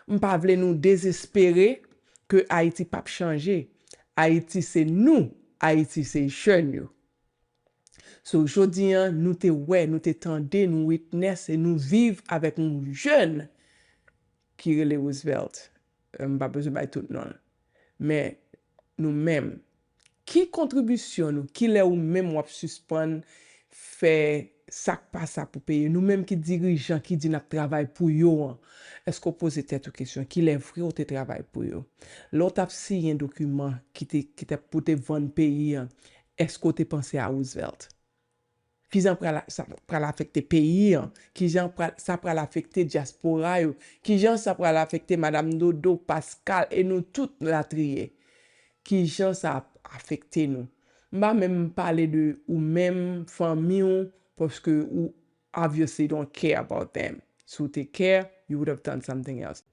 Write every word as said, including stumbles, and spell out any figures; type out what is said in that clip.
M pa vle nou dezespere ke Ayiti p ap chanje. Ayiti se nou, Ayiti se jèn yo. So, jodi an, nou te wè, nou te tande, nou witness e nou viv avèk yon jèn ki rele Roosevelt. M pa bezwen bay tout non l. Men, nou menm, ki kontribisyon nou? Kilè ou menm w ap sispann fè sa k pa sa pou peyi? Nou menm ki dirijan ki di n ap travay pou yo an, èske w poze tèt ou kesyon, kilè vre w te travay pou yo? Lè w t ap siyen dokiman ki te, ki te pou te vann peyi an, èske w te panse a Roosevelt? Kijan pral, sa pral afekte peyi an? Kijan pral, sa pral afekte dyaspora yo? Kijan sa pral afekte Madam Dodo, Pascal e nou tout latriye? Kijan sa ap afekte nou? M pa menm pale de ou menm, fanmi w, paske ou obviously don't care about them. Si w te care, you would have done something else.